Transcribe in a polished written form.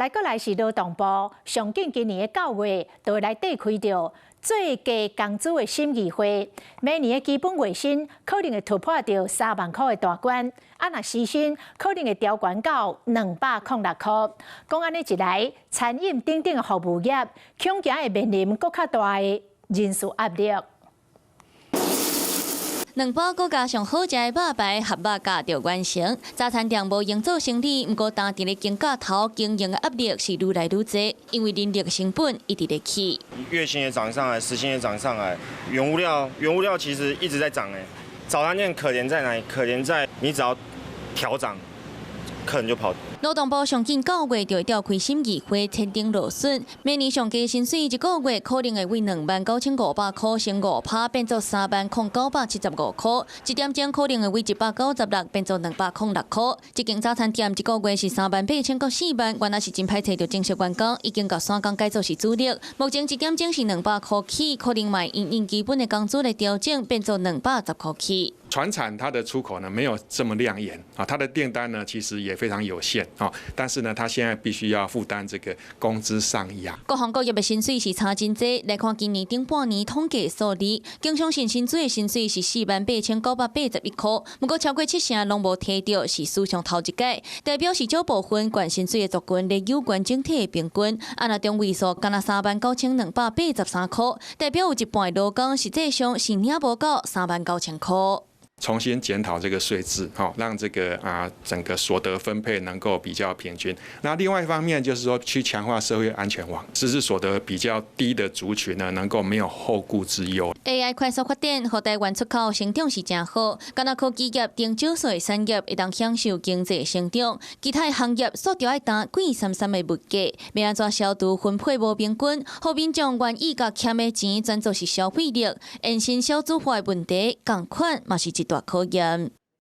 來閣來是勞動部，上緊今年的9月就會來對開著最低工資的審議會，每年的基本月薪可能會突破著3萬箍的大關，啊若時薪可能會調懸到206箍。講按呢一來，餐飲等等的服務業恐驚會面臨閣較大的人事壓力。兩包閣加上好食的肉排合肉夾就完成。早餐店無閒做生理，毋過當佇咧肩胛頭經營的壓力是愈來愈濟，因為人力成本一直咧起。月薪也漲上來，時薪也漲上來，原物料其實一直在漲誒。早餐店可憐在哪裡？可憐在你只要調漲，客人就跑。勞動部上緊9月就會召開審議會，簽訂落選。每年上低薪水一個月可能會為29,500箍升5%，變做30,975箍。一點鐘可能會為196變做206箍。這間早餐店一個月是38,000到4萬，原來是真歹揣著正式員工，已經共散工改做是主力。目前一點鐘是200箍起，可能嘛因應基本的工資來調整，變做210箍起。傳產它的出口呢沒有這麼亮眼啊，它的訂單呢其實也非常有限啊，但是呢，它現在必須要負擔這個工資上揚。各行各業的薪水是差真濟，來看今年頂半年統計數字，經常性薪資的薪水是48,981箍，毋過超過七成攏無提著，是史上頭一擺，代表是少部分懸薪水的族群咧有懸整體的平均，啊若中位數干焦39,283箍，代表有一半的勞工實際上是領無夠39,000箍。重新檢討這個稅制，哈，讓這個整個所得分配能夠比較平均。那另外一方面就是說，去強化社會安全網，實質所得比較低的族群呢，能夠沒有後顧之憂。 AI 快速發展，予台灣出口成長是誠好，干焦科技業等少數的產業會當享受經濟成長，其他的行業煞著愛擔貴參參的物價，欲按怎消除分配無平均，予民眾願意共儉的錢轉做是消費力，延伸少子化的問題，仝款嘛是一大考驗。